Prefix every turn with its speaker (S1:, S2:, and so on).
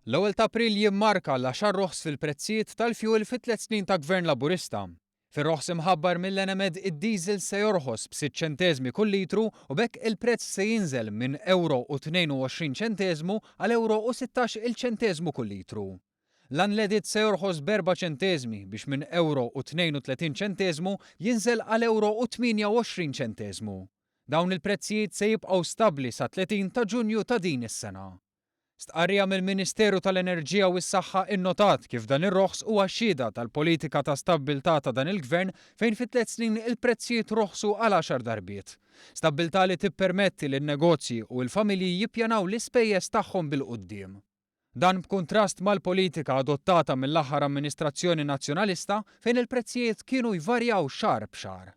S1: L-ewwel ta' April jimmarka l-għaxar roħs fil-prezzijiet tal-fjuwil fi tliet snin ta' Gvern Laburista. Fir-roħs imħabbar mill-Enemed id-diesel se jorħos b'sitt ċenteżmi kull litru u b'hekk il-prezz se jinżel minn ewro u 22 ċenteżmu għal ewro u 16 il ċenteżmu kull litru. L-unleaded se jorħos b'erba' ċenteżmi biex minn ewro u 32 ċenteżmu jinżel għal ewro u 28 ċenteżmu. Dawn il-prezzijiet se jibqgħu stabbli sat-30 ta' Ġunju ta' din is-sena. Stqarrija mill-Ministeru tal-Enerġija u s-Saħħa innotat kif dan ir-roħs huwa xhieda tal-politika ta' stabbiltà ta' dan il-Gvern fejn fi tliet snin il-prezzijiet roħsu għal għaxar darbiet. Stabbiltà li tippermetti lin-negozji u l-familji jippjanaw l-ispejjeż tagħhom bil-quddiem. Dan b'kuntrast mal-politika adottata mill-aħħar amministrazzjoni Nazzjonalista fejn il-prezzijiet kienu jvarjaw xahar b'xahar.